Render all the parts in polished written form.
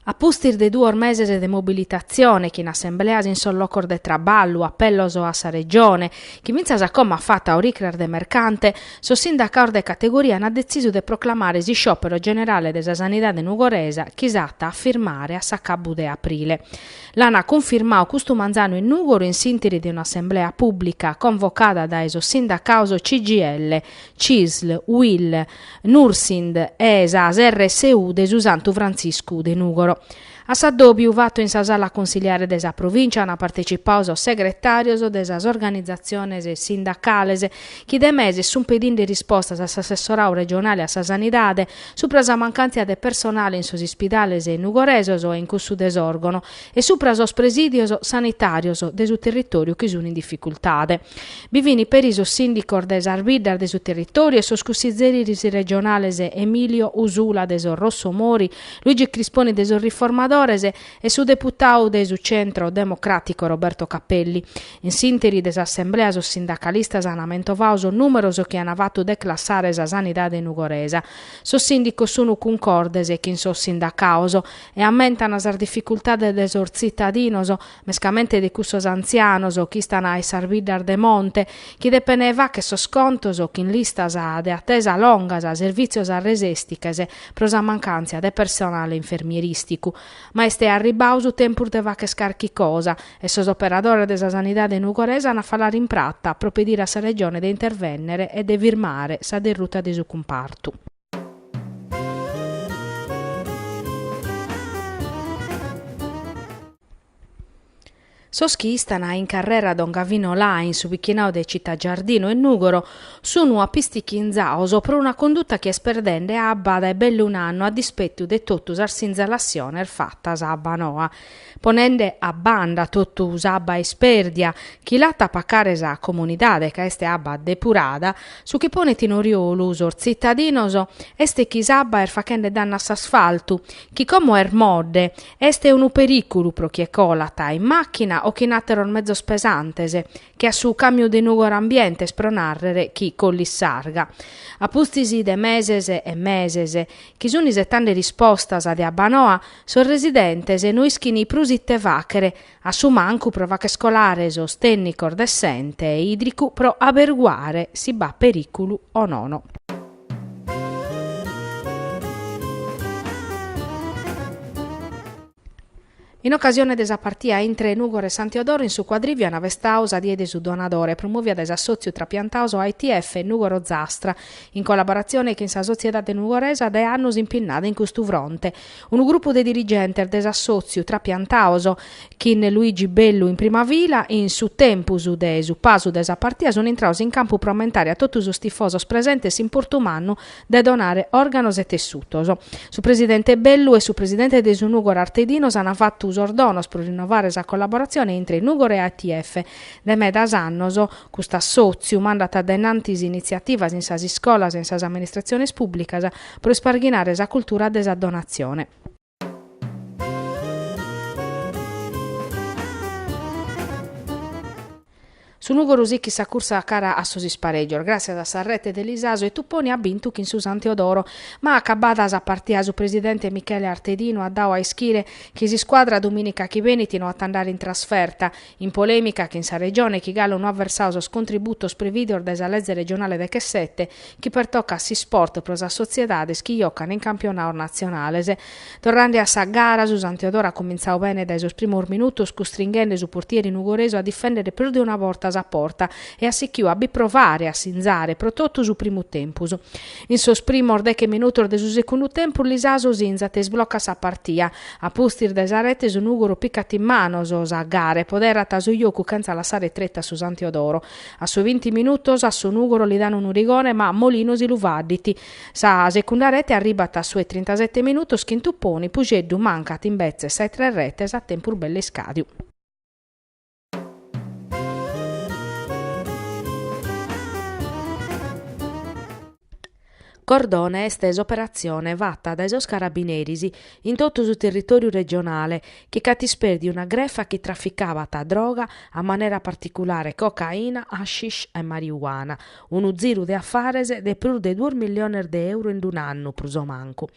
A pustis de duos meses de mobilitatzione chin assembleas in sos locos de traballu, apellos a sa Regione, chi fintzas a como at fatu a oricras de mercante, sos sindacaos de categoria ant detzisu de proclamare s'isciòpero generale de sa sanidade nugoresa chi s'at a firmare a s'acabu de aprile. L'ant cunfirmadu custu manzanu in Nùgoro in s'ìnteri de un'assemblea pùblica convocada dae sos sindacaos CGIL, Cisl, Uil, Nursind e sas RSU de su Santu Frantziscu de Nùgoro. A s'addòbiu fatu in sa sala consiliare de sa provìncia ant partecipadu sos segretàrios de sas organizatziones sindacales chi de meses sunt pedinde rispostas a s'assessoradu regionale a sa sanidade supra sa mancàntzia de personale in sos ispidales nugoresos e in cussu de Sòrgono e supra sos presìdios sanitàrios de su territòriu chi sunt in dificultade. Bi fin peri sos sìndicos de sas biddas de su territòriu e sos cussizeris regionales Emilio Usula de sos Rossomori, Luigi Crisponi de sos Riformadores e su deputadu de su Centro Democràtico Roberto Cappelli. In s'ìnteri de s'assemblea sos sindacalistas an mentovadu sos nùmeros chi an fatu declassare sa sanidade nugoresa. Sos sìndicos sun cuncordes chin sos sindacados e ammentan sas dificultades de sos tzitadinos mescamente de cussos antzianos chi istan in sas biddas de monte, chi depen fagher sos contos chin listas de atesa longas, servìtzios arresèstiches pro sa mancàntzia de personale infermierìsticu. Ma est arribbadu su tempus de fagher carchi cosa e sos operadores de sa sanidade nugoresa an a falare in prata pro pedire a sa Regione de intervènnere e de firmare sa derruta de su cumpartu. Sos chi istan in carrera Don Gavino Lai in su bichinadu de Città Giardino in Nùgoro sunu apistichinzados pro una conduta chi est perdende abba dae belle un'annu a dispetu de totu sas sinzalassiones fatas a Abbanoa. Ponende a banda totu s'abba ispèrdia chi l'at a pacare sa comunidade ca est abba depurada, su chi ponet in oriolu sos tzitadinos est chi s'abba est fachende dannu a s'asfaltu, chi como est modde, est unu perìculu pro chie colat in màchina o chin àteros mezos pesantes, che a su càmiu de Nùgoro Ambiente est pro nàrrere chi collit s'arga. A pustis de meses e meses chi sun isetende rispostas de Abbanoa, sos residentes no ischin prus ite fàghere, a su mancu pro fagher colare sos tènnicos de s'ente ìdricu pro aberguare si b'at perìculu o nono. In ocasione de sa partia intre Nùgoro e San Teodoro in su Quadrivio an festadu sa Die de su Donadore promòvia dae s'assòtziu Trapiantados AITF Nùgoro Ozastra in collaboratzione chin sa sotziedade nugoresa dae annos impinnada in custu fronte. Unu grupu de dirigentes de s'assòtziu Trapiantados chin Luigi Bellu in prima fila, in su tempus de su pasu de sa partia sun intrados in campu pro ammentare a totu sos tifosos presentes s'importu mannu de donare òrganos e tessutos. Su presidente Bellu e su presidente de su Nùgoro Artedino s'ant fatu sos donos pro rinnovare sa collaboratzione intre Nùgoro e ATF. De medas annos, custu assòtziu mandat a dae in antis initziativas in sas iscolas e in sas amministratziones pùblicas pro isparghinare sa cultura de sa donatzione. Su Nùgoro sichit sa cursa cara a sos isparègios, gràtzias a sa rete de Lisaso e Tuponi at bintu chin su San Teodoro. Ma acabada sa partia su presidente Michele Artedino at dadu a ischire chi s'iscuadra dumìnica chi benit no at a andare in trasferta, in polèmica chin sa Regione chi galu no at versadu sos contributos prevìdios dae sa leze regionale dechesete chi pertocat s'isport pro sas sotziedades chi jocan in campionados natzionales. Torrende a sa gara, su San Teodoro at cumintzadu bene dae sos primos minutos custringhende su portieri nugoresu a difèndere prus de una borta sa porta e at sichiu a bi provare a sinzare pro totu su primu tempus. In sos primos deche minutos de su segundu tempus Lisaso sinzat e isblocat sa partia. A pustis de sa rete su Nùgoro picat in manos sa gara e poderat su jocu chentza lassare tretu a su San Teodoro. A su binti minutos a su Nùgoro li dan unu rigore ma Molino si lu faddit. Sa segunda rete arribat a su 'e trintasete minutos chin Tuponi, Puxeddu mancat imbetzes sa 'e tres retes a tempus belle iscadiu. Cordone est s'operatzione fata dae sos carabineris in totu su territòriu regionale chi ch'at ispèrdiu una grefa chi traficabat droga, a manera particulare cocaina, hashish e mariuana, unu ziru de afares de prus de duos milliones de euro in un'annu, prus o mancu.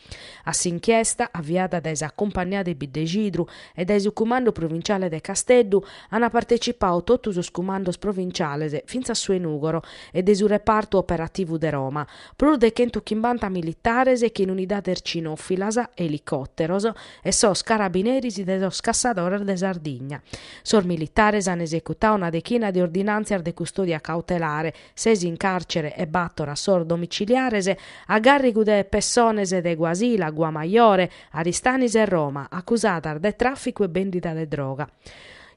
A s'inchiesta, aviada dae sa Cumpannia de Biddexidru e dae su Cumandu Provinciale de Casteddu, ant partecipadu totu sos cumandos provinciales, fintzas su 'e Nùgoro, e de su repartu operativu de Roma, prus de chentuchimbanta militares chin unidades cinòfilas, elicòteros e sos carabineris de sos Cassadores de Sardigna. Sos militares an esecutadu una dechina de ordinàntzias de custòdia cautelare, ses in càrcere e bator a sos domiciliares, a gàrrigu de pessones de Guasila, Guamajore, Aristanis e Roma, acusadas de tràficu e bèndida de droga.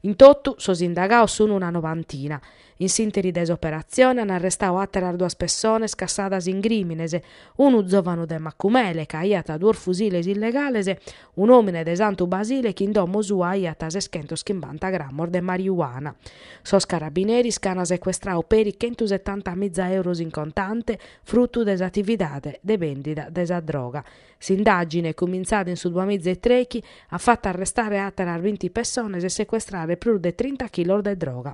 In totu, sos indagados sun una novantina. In s'ìnteri de s'operatzione an arrestadu àteras duas pessones cassadas in grìmines, unu zòvanu de Macumele ca aiat duos fusiles illegales, un'òmine de Santu Basile chi in domo sua aiat seschentoschimbanta grammos de mariuana. Sos carabineris ch'an secuestradu peri chentusetantamiza euros in contante, frutu de s'atividade de bèndida de sa droga. S'indàgine, cumintzada in su duamiza e trèichi, at fatu arrestare àteras binti pessones e secuestrare prus de trinta chilos de droga.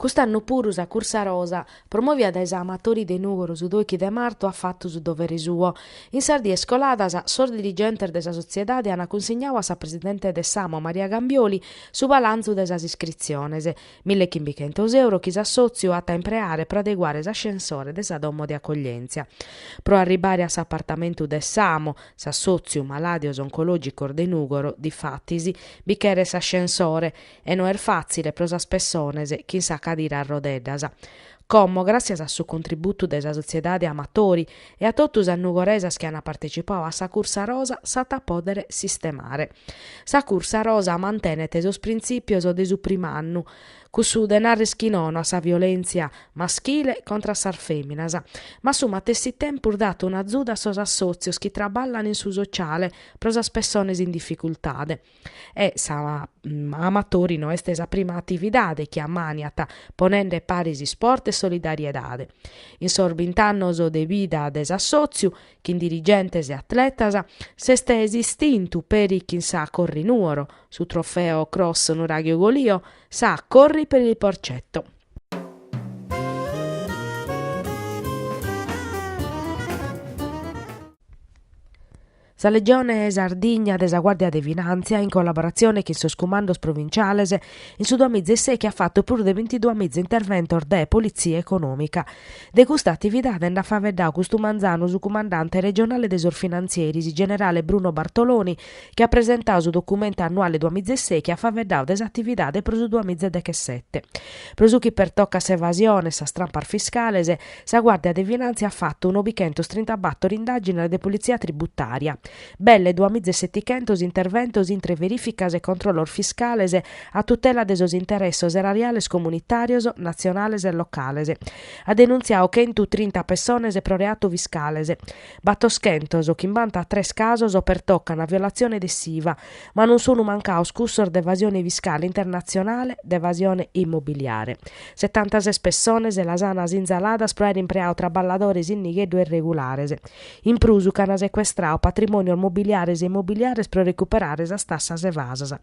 Cust'annu puru sa Cursa Rosa, promòvia dae sa Amatori de Nùgoro su dòichi de martu at fatu su dovere suo. In sas dies coladas, sos dirigentes de sa sotziedade ant cunsignadu a sa presidente de s'AMO Maria Gambioli su balanzu de sas iscritziones, Millechimbichentos euro chi s'assòtziu at a impreare pro adeguare s'ascensore de sa domo de acoglièntzia. Pro arribare a s'apartamentu de s'AMO, s'assòtziu Malàdios Oncològicos de Nùgoro, difatis, bi cheret s'ascensore e no est fàtzile pro sas pessones chin sa cadira a rodeddas. Como, gràssias a su contributu de sa sotziedade Amatori e a totu sas nugoresas chi ant partecipadu a sa Cursa Rosa, s'at a pòdere sistemare. Sa Cursa Rosa mantenet sos printzìpios de su prim'annu, cussu de narrer chi nono a sa violèntzia maschile contra a sas fèminas, ma a su matessi tempus dat un'azudu a sos assòtzios chi traballan in su sociale pro sas pessones in dificultade. E sa Amatori no est sa prima atividade chi ammàniat, ponende paris isport e solidariedade. In sos bint'annos de vida de s'assòtziu, chin dirigentes e atletas, s'est distintu peri chin sa Corri Nuoro, su trofeo Cross Nuraghe Ugolio, sa Corri per il Porcetto. Sa Legione Sardigna de sa Guàrdia de Finàntzia, in collaboratzione chin sos cumandos provinciales, in su duamiza e sèichi at fatu prus de bintiduamiza interventos de politzia econòmica. De custa atividade nd'at faeddadu custu manzanu su cumandante regionale de sos finantzieris, generale Bruno Bartoloni, chi at presentadu su documentu annuale duamiza e sèichi e at faeddadu de s'atividade pro su duamiza e dechesete. Pro su chi pertocat s'evasione e sas trampas fiscales, Sa Guàrdia de Finàntzia at fatu nobichentos-trintabator indàgines de politzia tributària, belle duamiza e setichentos interventos intre verìficas e controllos fiscales a tutela de sos interessos erariales comunitàrios, natzionales e locales. At denuntziadu chentutrinta pessones pro reatos fiscales. Batoschentos-chimbantatres casos pertocan violatzione de s'IVA, ma non sunt mancados cussos de evasione fiscale internatzionale, de evasione immobiliare. Setantases pessones las an sinzaladas pro àere impreadu traballadores in nigheddu e irregulares. In prus ch'an secuestradu patrimònios mobiliares e immobiliares pro recuperare sas tassas evasas.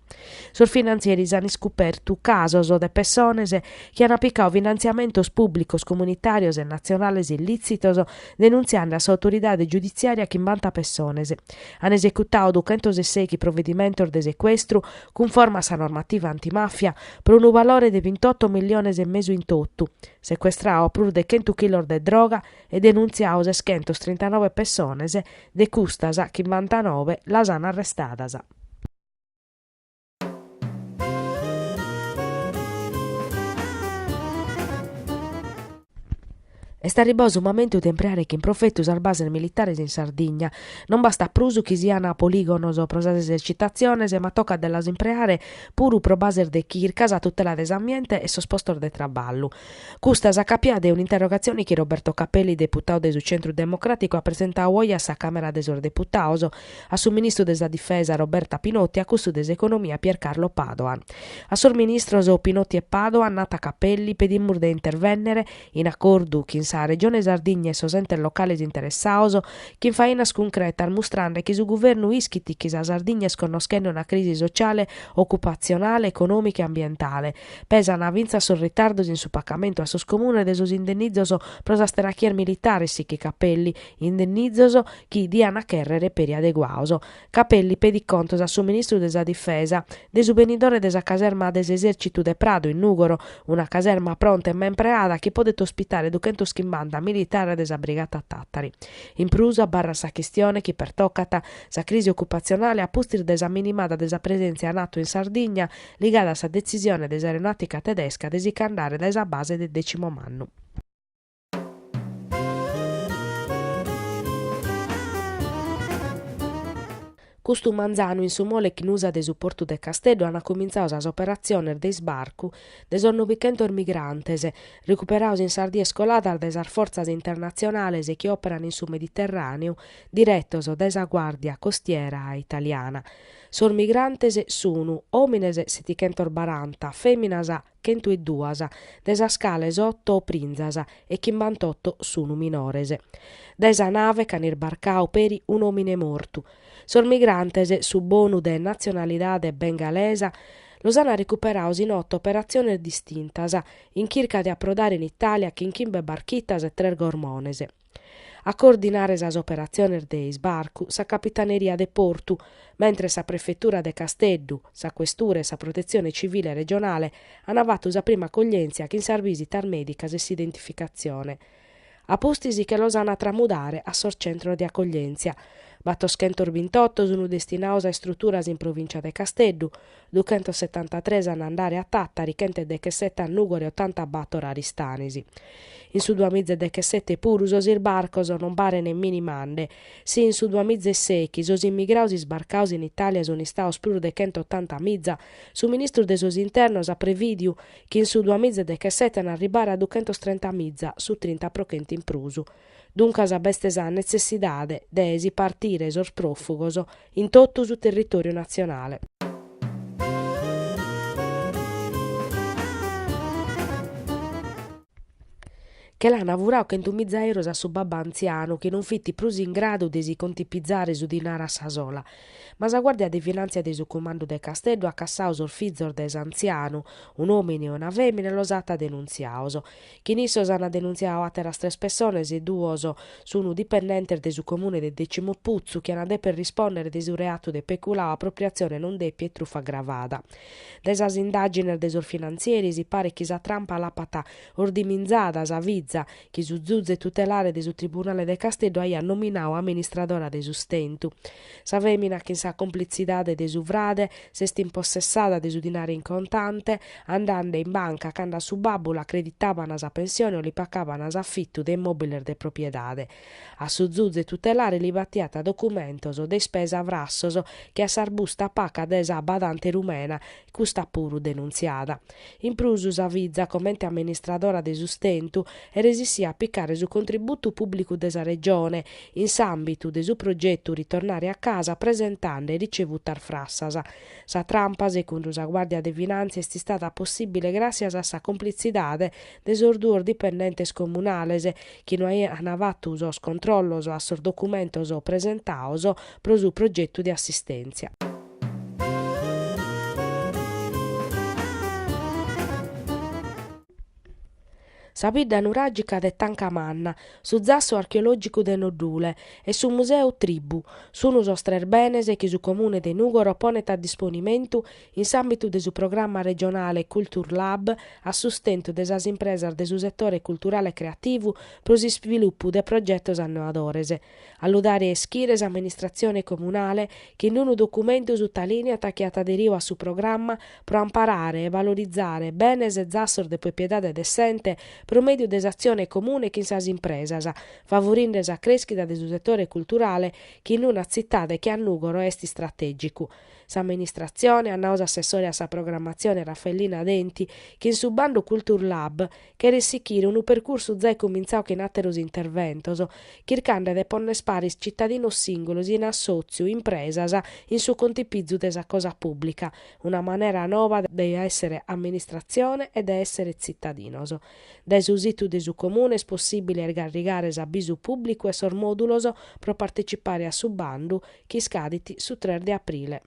Sos finantzieris an iscupertu casos de pessones chi an picadu finantziamentos pùblicos, comunitàrios e natzionales illìtzitos denuntziende a s'autoridade giuditziària chimbanta pessones. An esecutadu duchentosesèighi provedimentos de secuestru cunforma a sa normativa antimàfia pro unu valore de bintoto milliones e mesu in totu, secuestradu prus de chentu chilos de droga e denuntziadu seschentostrintanoe pessones, de custas chimbantanoe las an arrestadas. Est arribbau su mamentu de impreare chin profetu sas bases militares in Sardigna. Non bastat prus chi sian polìgonos pro sas esercitatziones, ma tocat de las impreare puru pro bases de chirca, sa tutela de s'ambiente e sos postos de traballu. Custa s'acapiat de un'interrogatzione chi Roberto Capelli, deputau de su Centru Democràticu, at presentau oje a sa Càmera de sos Deputaos, a su ministru de sa Difesa Roberta Pinotti e a cussu de s'Economia Pier Carlo Padoan. A sos ministros Pinotti e Padoan, nat Capelli, pedimus de intervènnere, in acordu chin sa Regione Sardigna e sos entes locales interessados, chin fainas cuncretas mustrande chi su guvernu ischit chi sa Sardigna est connoschende una crisi sociale, ocupatzionale, econòmica e ambientale. Pesan fintzas sos ritardos in su pacamentu a sos comunes de sos indennizos pro sas terachias militares, sichit Capelli, indennizos chi diant chèrrere peri adeguados. Capelli pedit contos a su ministru de sa Difesa de su benidore de sa caserma de s'esèrcitu de Pradu in Nùgoro, una caserma pronta e mai impreada chi podet ospitare duchentoschimbanta militares de sa Brigata Tàtari. In prus abarrat sa chistione chi pertocat sa crisi ocupatzionale a pustis de sa minimada de sa presèntzia Nato in Sardigna ligada a sa detzisione de s'aeronàutica tedesca de si ch'andare dae sa base de Decimomannu. Custu manzanu in su mole Ichnusa de su portu de Casteddu ant cumintzadu sas operatziones de isbarcu de sos novichentos migrantes, recuperados in sas dies coladas dae sas fortzas internatzionales chi òperan in su Mediterràneu, diretos dae sa Guàrdia Costiera italiana. Sos migrantes sun òmines setichentosbaranta, fèminas chentueduas, de sas cales oto prinzas e chimbantoto sunu minores. Dae sa nave ch'an isbarcau peri un'òmine mortu. Sos migrantes, su bonu de natzionalidade bengalesa, los an recuperados in oto operatziones distintas, in chirca de aprodare in Itàlia chin chimbe barchitas e tres gormones. A coordinare sas operatziones de isbarcu sa Capitaneria de Portu, mentres sa Prefetura de Casteddu, sa Questura e sa Protetzione Civile regionale ant fatu sa prima acoglièntzia chin sas bìsitas mèdicas e s'identificatzione. A pustis che los ant a tramudare a sos centros de acoglièntzia. Batoschentosbintotto sunt destinados a istruturas in provìncia de Casteddu, duchentossetantatres an a andare a Tàtari, chentedechesete a Nùgoro e otantabator a Aristanis. In su duamizedechesete puru sos isbarcos non paren minimande. Si in su duamizesèichi sos immigrados isbarcados in Itàlia sun istados prus de chentotantamiza, su ministru de sos Internos at prevìdiu chi in su duamizedechesete an a arribare a duchentostentamiza, su trinta pro chentu in prus. Duncas b'est sa netzessidade de si partire sos pròfugos in totu su territòriu natzionale. Che l'an furadu chentumiza euros a su babbu antzianu chi non fit prus in gradu de si contipizare su dinare a sa sola. Ma sa Guàrdia de Finàntzia de su Cumandu de Casteddu at cassadu sos fizos de s'antzianu, un'òmine e una fèmina e los at denuntziados. Chin issos an denuntziadu àteras tres pessones, duos sun dipendentes de su Comune de Decimoputzu chi an a deper rispòndere de su reatu de peculadu, apropriatzione non dèpia e trufa agravada. Dae sas indàgines de sos finantzieris paret chi sa trampa l'apat ordiminzada sa fiza chi su zuze tutelare de su Tribunale de Casteddu aiat nominadu amministradora de sustentu. Sa fèmina chin sa complitzidade de su frade s'est impossessada de su dinare in contante, andande in banca cando a su babbu l'acreditaban sa pensione o li pacaban s'afitu de immòbiles de propiedade. A su zuze tutelare li batiat documentos de ispesa frassos che a sas busta paca de sa badante rumena, custa puru denuntziada. In prus sa fiza, comente amministradora de sustentu, est resissia a picare su contributu pùblicu de sa Regione in s'àmbitu de su progetu Ritornare a casa presentande ricevutas frassas. Sa trampa, segundu sa Guàrdia de Finàntzia, est istada possìbile gràssias a sa complitzidade de sos duos dipendentes comunales chi no aiant fatu sos controllos a sos documentos presentados pro su progetu de assistèntzia. Sa bidda nuràgica de Tanca Manna, su zassu archeològicu de Noddule e su museu Tribu sunt sos tres benes chi su Comune de Nùgoro ponet a disponimentu in s'àmbitu de su programma regionale Culture Lab a sustentu de sas impresas de su setore culturale e creativu pro s'isvilupu de progetos annoadores. A lu dare a ischire s'amministratzione comunale chi in unu documentu sutalìniat chi at aderiu a su programma pro amparare e valorizare benes e zassos de propiedade de s'ente pro mèdiu de s'atzione comune chin sas impresas, favorinde sa crèschida de su setore culturale chi in una tzitade che a Nùgoro est istratègicu. S'amministratzione, at nau s'assessore a sa programmatzione Raffaellina Denti, chin su bandu Culture Lab cheret sichire unu percursu zai cumintzau chin àteros interventos, chircande de ponner paris citadinos sìngulos in assòtziu, impresas, in su contipizu de sa cosa pùblica, una manera noba de èssere amministratzione e de èssere tzitadinos. Dae su situ de su Comune est possìbile a isgarrigare s'abisu pùblicu e sos mòdulos pro partecipare a su bandu chi iscadit su tres de aprile.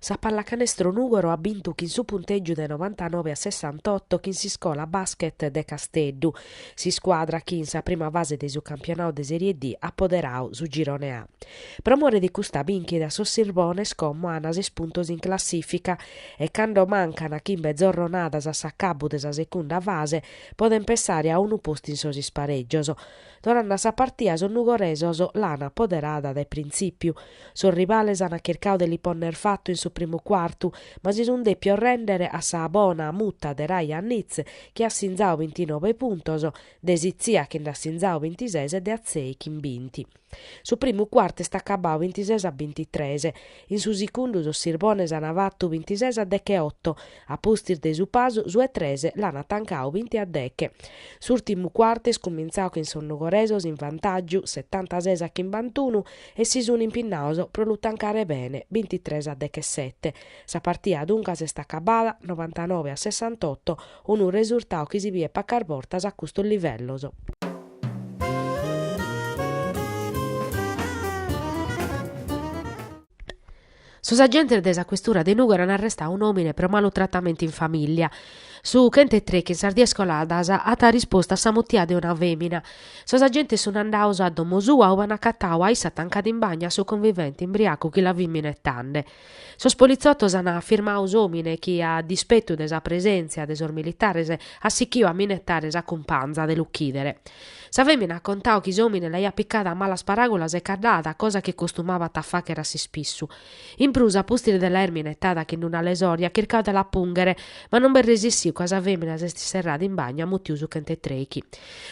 Sa Pallacanestro Nùgoro at bintu chin su puntègiu de novantanove a sessantotto chin s'Iscola Basket de Casteddu, s'iscuadra chi in sa prima fase de su campionadu de Serie D at poderadu su girone A. Pro more de custa bìnchida sos Sirbones como an ses puntos in classìfica e cando mancan chimbe zorronadas a s'acabu de sa secunda fase poden pessare a unu postu in sos isparègios. Torrande a sa partia sos nugoresos l'an poderada dae printzìpiu. Sos rivales an chircadu de li ponner fatu in su primu cuartu, ma si sun dèpios rèndere a sa bona muta de Ryan Nitz chi at sinzadu bintinoe puntos, de Sitzia chi nd'at sinzadu bintises e de Atzei chin binti. Su primu cuartu est acabadu bintises a bintitres. In su sicundu sos Sirbones an fatu bintises a decheoto, a pustis de su pasu su 'e tres l'an tancadu binti a deche. S'ùrtimu cuartu est cumintzadu chin sos nugoresos in vantàgiu setantases a chimbantunu e si sun impinnados pro lu tancare bene bintitres a dechesete. Sa partia duncas est acabada novantanove a sessantoto, unu resurtadu chi si biet pacas bortas a custos livellos. Sos agentes de sa Questura de Nùgoro an arrestadu un'òmine pro malu tratamentu in famìllia. Su chent'e trèichi in sas dies coladas at rispostu a sa mutia de una fèmina. Sos agentes sun andados a domo sua ue an acatadu a issa tancada in bagnu a su convivente imbriacu chi la fit minetande. Sos politzotos an firmadu s'òmine chi, a dispetu de sa presèntzia de sos militares, at sichidu a minetare sa cumpanza de l'uchìdere. Sa fèmina at contadu chi s'òmine l'aiat picada a malas paràgulas e caddada, cosa chi costumabat a fàghere a s'ispissu. In prus, a pustis de l'aer minetada chin una lesorja, at chircadu de la pùnghere, ma non b'est resissiu ca sa fèmina s'est isserrada in bagnu e at mutiu su chent'e trèichi.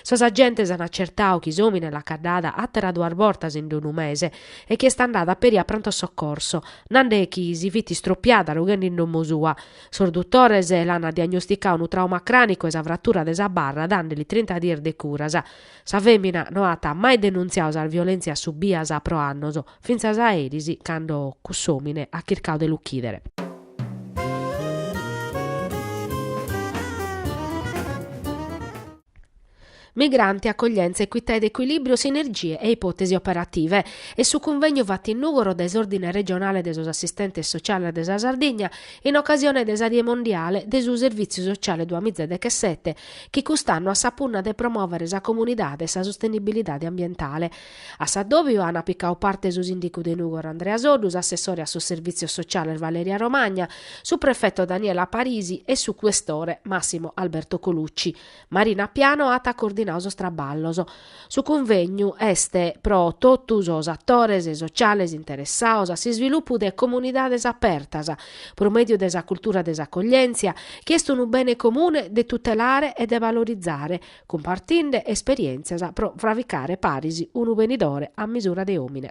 Sos agentes an acertadu chi s'òmine l'at caddada àteras duas bortas in unu mese e chi est andada peri a pronto soccorso, nande chi si fit istropiada rughende in domo sua. Sos dutores l'an diagnosticadu unu trauma crànicu e sa fratura de sa barra dandeli trinta dies de curas. Sa fèmina no at mai denuntziadu sas violèntzias subias pro annos, fintzas a eris, cando cuss'òmine at chircadu de l'uchìdere. Migranti, accoglienza, equità ed equilibrio, sinergie e ipotesi operative. Est su cunvegnu fatu in Nùgoro dae s'Òrdine regionale de sos assistentes sociales de sa Sardigna in ocasione de sa Die mondiale de su servìtziu sociale duamiza e dechesete, chi cust'annu at sa punna de promòvere sa comunidade e sa sustenibilidade ambientale. A s'addòbiu ant picadu parte su sìndicu de Nùgoro Andrea Soddu, s'assessore a sos servìtzios sociales Valeria Romagna, su prefeto Daniela Parisi e su questore Massimo Alberto Colucci. Marina Piano at coordinadu sos traballos. Su cunvegnu est pro totu sos atores sociales interessados a s'isvilupu de comunidades apertas, pro mèdiu de sa cultura de s'acoglièntzia, chi est unu bene comune de tutelare e de valorizare, cumpartinde esperièntzias pro fravicare paris unu benidore a misura de òmine.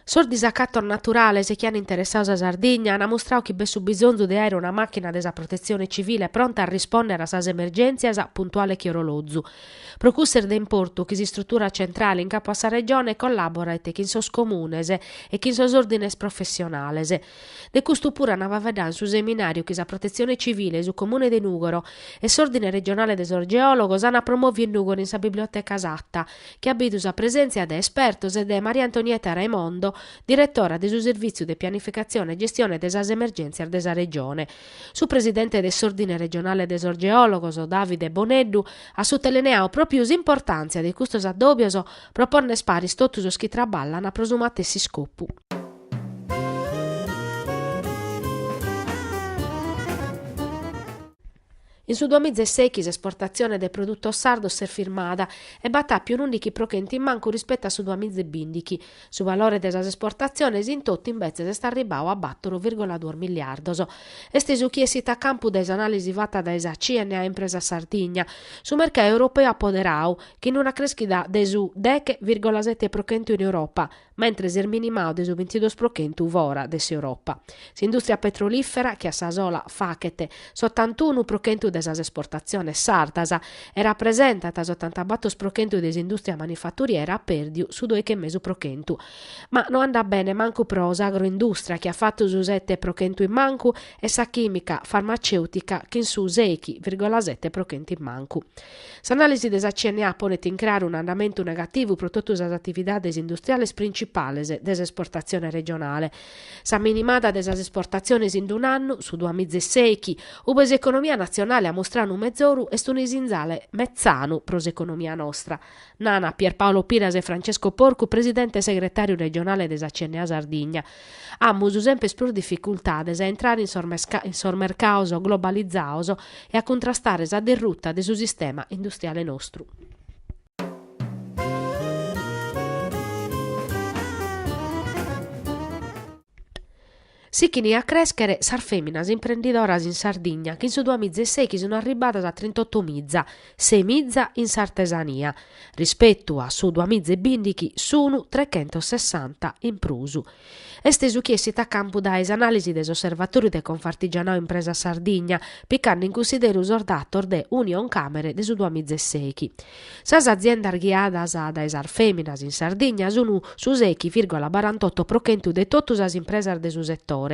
Sos disacatos naturales chi an interessadu sa Sardigna an mustradu chi b'est su bisonzu de àere una màchina de sa protetzione civile pronta a rispòndere a sas emergèntzias puntuale che orolozu. Pro cussu est de importu chi s'istrutura centrale in capu a sa Regione collàboret chin sos comunes e chin sos òrdines professionales. De custu puru an faeddadu in su seminàriu chi sa Protetzione Civile, su Comune de Nùgoro e s'Òrdine Regionale de sos Geòlogos an promòviu in Nùgoro in sa Biblioteca Satta, chi at bidu sa presèntzia de espertos e de Maria Antonietta Raimondo, diretora de su Servìtziu de Pianificatzione e Gestione de sas Emergèntzias de sa Regione. Su presidente de s'Òrdine Regionale de sos Geòlogos, Davide Boneddu, at sutalineadu pròpiu s'importàntzia de custos addòbios pro pònnere paris totu sos chi traballan pro su matessi iscopu. In su duamiza e sèichi s'esportatzione de produtos sardos s'est firmada e b'at àpiu un'ùndichi pro chentu in mancu rispetu a su duamiza e bìndichi. Su valore de sas esportatziones in totu imbetzes est arribadu a bàtoro vìrgola duos milliardos. Est su chi essit a campu dae s'anàlisi fata dae sa CNA Impresa Sardigna. Su mercadu europeu at poderadu, chin una crèschida de su deche vìrgola sete pro chentu in Europa, mentres est minimadu de su bintiduos pro chentu fora de s'Europa. S'indùstria petrolìfera, chi a sa sola faghet s'otantunu pro chentu de sas esportatziones sardas e rapresentat s'otantabator pro chentu de s'indùstria manifaturiera, at pèrdiu su doichi e mesu pro chentu. Ma no andat bene mancu pro s'agroindùstria, chi at fatu su sete pro chentu in mancu, e sa chìmica farmacèutica chin su sèichi vìrgola sete pro chentu in mancu. S'anàlisi de sa CNA ponet in craru un'andamentu negativu pro totu sas atividades industriales principales de s'esportatzione regionale. Sa minimada de sas esportatziones in un'annu, su duamiza e sèichi, ube s'economia natzionale at mustradu unu mezoru, est unu sinzale metzanu pro s'economia nostra, nana Pierpaolo Piras e Francesco Porcu, presidente e segretàriu regionale de sa CNA Sardigna. Amus semper prus dificultades a intrare in sos mercados globalizados e a cuntrastare sa derruta de su sistema industriale nostru. Sichini a crèschere sas fèminas imprendidoras in Sardigna chi in su duamiza e sèichi sun arribadas a trintotomiza, seimiza in s'artesania. Rispetu a su duamiza e bìndichi sun trechentossessanta in prus. Est su chi essit a campu dae s'anàlisi de s'Osservatòriu de Confartigianao Impresa Sardigna, picande in cunsideru sos datos de Unioncamere de su duamiza e sèichi. Sas aziendas ghiadas dae sas fèminas in Sardigna sun su sèichi vìrgola barantotto pro chentu de totu sas impresas de su setore.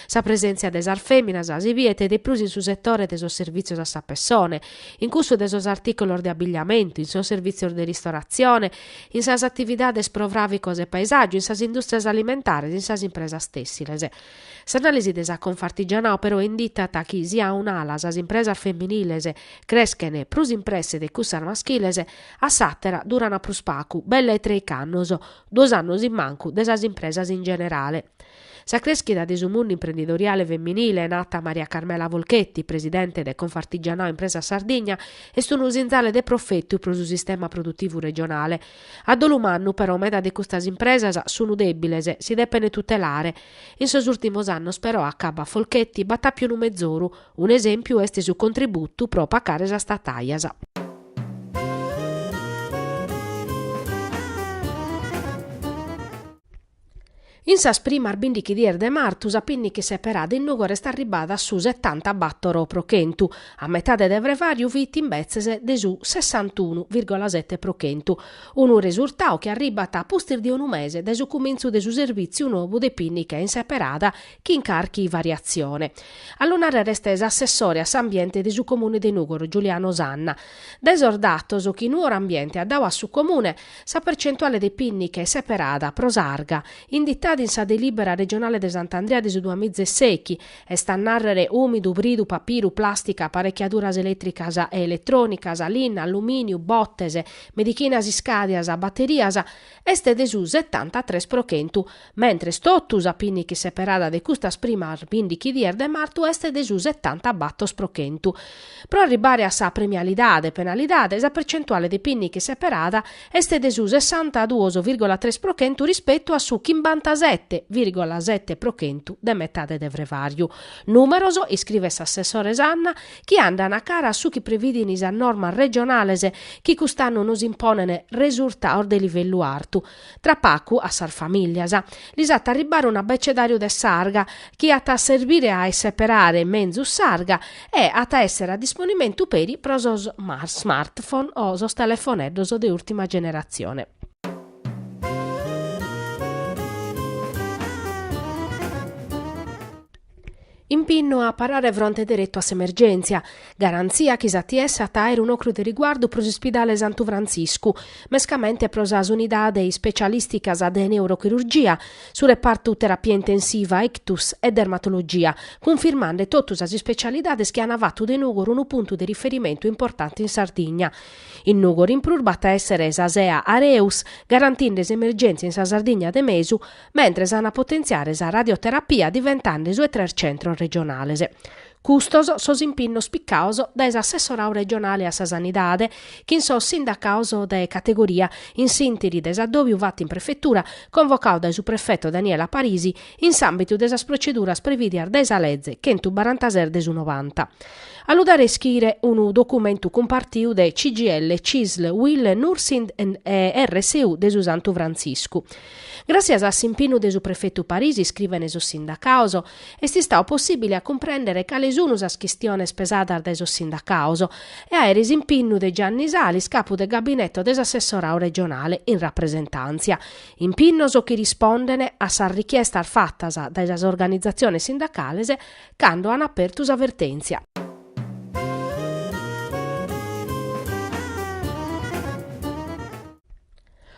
Sa presèntzia de sas fèminas si biet de prus in su setore de sos servìtzios a sa pessone, in cussu de sos artìculos de abbigliamentu, in sos servìtzios de ristoratzione, in sas atividades pro fràvicos e paesàgiu, in sas indùstrias alimentares, in sas impresas tèssiles. S'anàlisi de sa Confartigianao però inditat chi si a un'ala sas impresas feminiles creschen prus in presse de cussas maschiles, a s'àtera duran prus pagu, belle e trèich'annos, duos annos in mancu de sas impresas in generale. Sa crèschida de su mundu imprendidoriale femminile, nat Maria Carmela Folchetti, presidente de Confartigianao Impresa Sardigna, est unu sinzale de profetu pro su sistema produtivu regionale. A dolu mannu, però, meda de custas impresas sun dèbiles, si depent tutelare. In sos ùrtimos annos, però, acabat Folchetti, b'at àpiu unu mezoru, un'esèmpiu est su contributu pro pacare sas tatajas. In sas primas bìndichi dies de martu sa pìnnichi seperada in Nùgoro est arribada a su setantabàtoro pro chentu, a metade de frevàriu fit imbetzes de su sessantunu vìrgola sete pro chentu, unu resurtadu chi arribat a pustis de unu mese dae su cumintzu de su servìtziu nou de pìnniche in seperada chin carchi variatzione. A lu nàrrere est s'assessore a s'ambiente de su Comune de Nùgoro Giuliano Sanna. Dae sos datos chi Nuoro Ambiente at dadu a su Comune, Sa percentuale de pìnniche seperada pro s'arga, inditada in sa delìbera regionale de Sant'Andria de su duamiza e sèichi, est a nàrrere ùmidu, bridu, papiru, plàstica, aparechiaduras elètricas e eletrònicas, linna, allumìniu, botes, medichinas iscàdias, baterias, est de su setantatres pro chentu, mentres totu sa pìnniche seperada de custas primas bìndichi dies de martu est de su setantabator pro chentu. Pro arribbare a sa premialidade penalidade, sa percentuale de pìnniche seperada est de su sessantaduos vìrgola tres pro chentu rispetu a su chimbantasete vìrgola sete pro chentu de metade de frevàriu. Nùmeros, iscrivet s'assessore Sanna, chi andan cara a su chi previdin sas normas regionales chi cust'annu nos imponen resurtados de livellu artu. Tra pacu a sas famìllias lis at a arribbare un'abecedàriu de s'arga chi at a serbire a isseperare menzus s'arga e at a èssere a disponimentu peri pro sos smartphone o sos telefoneddos de ùrtima generatzione. Impinnu a parare fronte deretu a s'emergèntzia, garantzia chi s'ATS at a àere un'ocru de riguardu pro s'ispidale Santu Frantziscu, mescamente pro sas unidade ispecialìsticas de neurochirurgia, su repartu terapia intensiva, ictus e dermatologia, cunfirmande totu sas ispecialidades chi ant fatu de Nùgoro unu puntu de riferimentu importante in Sardigna. In Nùgoro in prus b'at a èssere sa sea Areus, garantinde s'emergèntzia in sa Sardigna de mesu, mentres an a potentziare sa radioterapia diventande su 'e tres centros regionales. Custos sos impinnos picaos dae s'assessorau regionale a sa Sanidade chin sos sindacaos de categoria in s'ìnteri de s'addòbiu fatu in prefetura convocau dae su prefeto Daniela Parisi in s'àmbitu de sas proceduras prevìdias dae sa leze chentubarantases de su novanta. A lu dare a ischire unu documentu cumpartiu de CGIL, Cisl, Uil, Nursind e RSU de su Santu Frantziscu. Gràssias a s'impinnu de su prefetu Parisi, iscrivene sos sindacaos, est istau possìbile a cumprèndere cale sunu sas chistiones pesadas dae sos sindacaos e àere s'impinnu de Gianni Salis, capu de gabineto de s'assessorau regionale in rapresentàntzia. Impinnos chi rispondene a sas richiestas fatas dae sas organizatziones sindacales cando an apertu sa vertèntzia.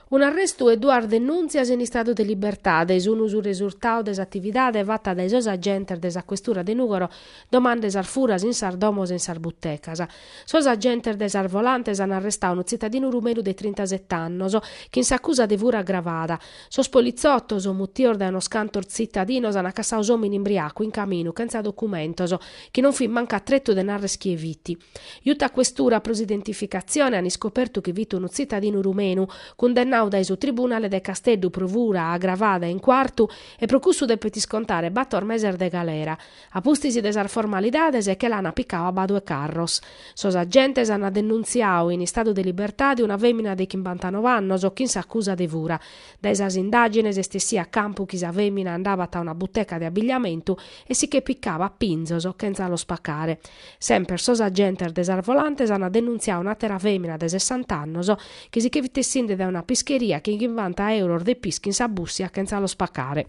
Un'arrestu e duas denùntzias in istadu de libertade sun su resurtadu de s'atividade fata dae sos agentes de sa Questura de Nùgoro domande sas furas in sas domos e in sas butecas. Sos agentes de sas volantes an arrestadu unu tzitadinu rumenu de trintasete annos chin s'acusa de fura agravada. Sos politzotos, mutios dae unos cantos tzitadinos, an cassadu s'òmine imbriacu in caminu chentza documentos, chi non fit mancu a tretu de narrer chie fit. Jutu a questura pro s'identificatzione an iscopertu chi fit unu tzitadinu rumenu, cundennadu dae su Tribunale de Casteddu pro fura agravada in Cuartu e pro cussu depet iscontare bator meses de galera. A pustis de sas formalidades che l'an picadu a Badu 'e Carros. Sos agentes an denuntziadu in istadu de libertade una fèmina de chimbantanove annos chin s'acusa de fura. Dae sas indàgines est essia a campu chi sa fèmina andabat a una buteca de abbigliamentu e si che picabat pinzos chentza los pacare. Semper sos agentes de sas volantes an denuntziadu un'àtera fèmina de sessant'annos chi si che fit essinde dae una pischeria chin chimbanta euros de pische in sa bussia chentza los pacare.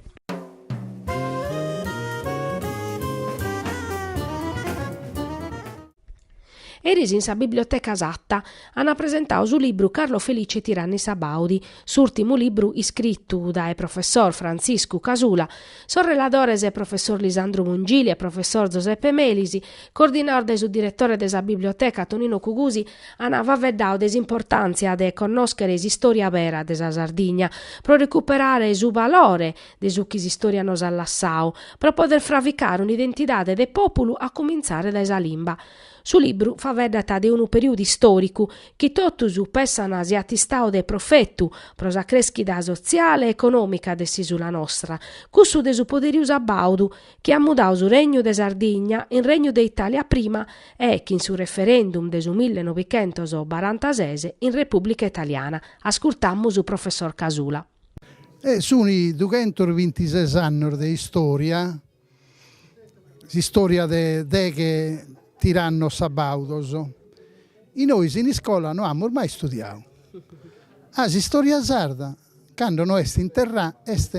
Eris in sa Biblioteca Satta an presentadu su libru Carlo Felice e Tiranni Sabaudi, s'ùrtimu libru iscritu dae professor Frantziscu Casula, sos reladores professor Lisandru Mongili e professor Zoseppe Melis, coordinados dae su diretore de sa biblioteca Tonino Cugusi, an faeddadu de s'importàntzia de connòschere s'istòria bera de sa Sardigna pro recuperare su valore de su chi s'istòria nos at lassadu, pro poder fravicare un'identidade de pòpulu a cumintzare dae sa limba. Su libru faeddat de unu perìudu istòricu chi totus pessan siat istadu de profetu pro sa crèschida sotziale e econòmica de s'ìsula nostra, cussu de su poderiu sabàudu chi at mudadu su Regnu de Sardigna in Regnu de Itàlia prima e, chin su referendum de su millenobichentos-barantases, in Repùblica Italiana. Ascurtamus professor Casula. E sunt dughentosbintises annos de istòria, s'istòria de deghe tirannos sabàudos, chi nois in iscola no amus mai istudiadu. Ah, s'istòria sarda, cando no est interrà, est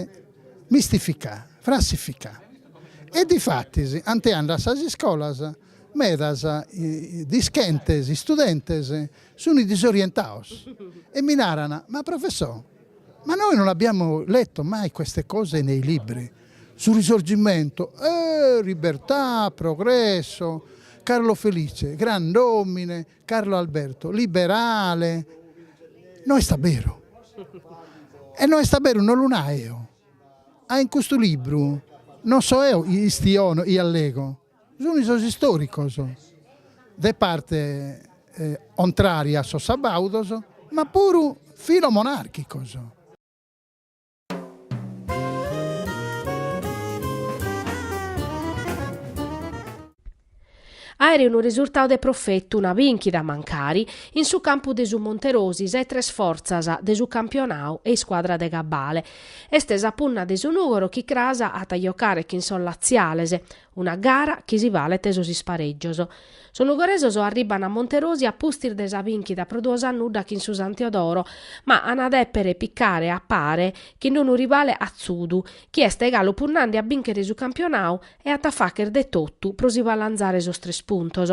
mistificà, frassificà. E difatis, antiande a sas iscolas, medas dischentes, istudentes, sunt disorientados e mi naran, ma professò, ma noi non abbiamo letto mai queste cose nei libri, su Risorgimento, eh, libertà, progresso, Carlo Felice, grand'omine, Carlo Alberto, liberale, no est aberu, e no est aberu no lu nao eo, ah in custu libru non so eo istiono, i allego, Sunt sos istòricos, de parte contrària a sos sabàudos, ma puru filomonàrchicos. Àere unu resurtadu de profetu, una bìnchida mancari, in su campu de su Monterosi sa 'e tres fortzas de su campionadu e iscuadra de gabbale. Est sa punna de su Nùgoro chi cras at a giocare chin sos latziales, Una gara chi si balet sos isparègios. Sos nugoresos arribant a Monterosi a pustis de sa bìnchida pro duos a nudda chin su San Teodoro, ma an a dèpere picare a pare chin unu rivale atzudu, chi est galu punnande a bìnchere su campionadu e at a fàghere de totu pro si balanzare sos tres puntos.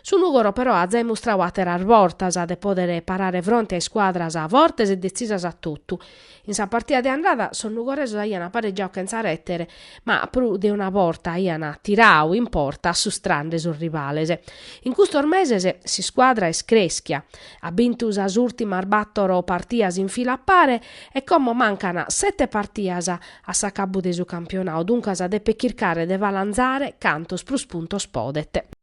Su Nùgoro però at zai mustrau àteras bortas de pòdere parare fronte a iscuadras fortes e detzisas a totu. In sa partia de andada sos nugoresos aiant paregiadu chentza rètere, ma prus de una borta aiant tiradu in porta assustrande sos rivales. In custos meses s'iscuadra est crèschia, at bintu sas ùrtimas bàtoro partias in fila a pare e como mancan sete partias a s'acabu de su campionadu, duncas depet chircare de balanzare cantos prus puntos podet.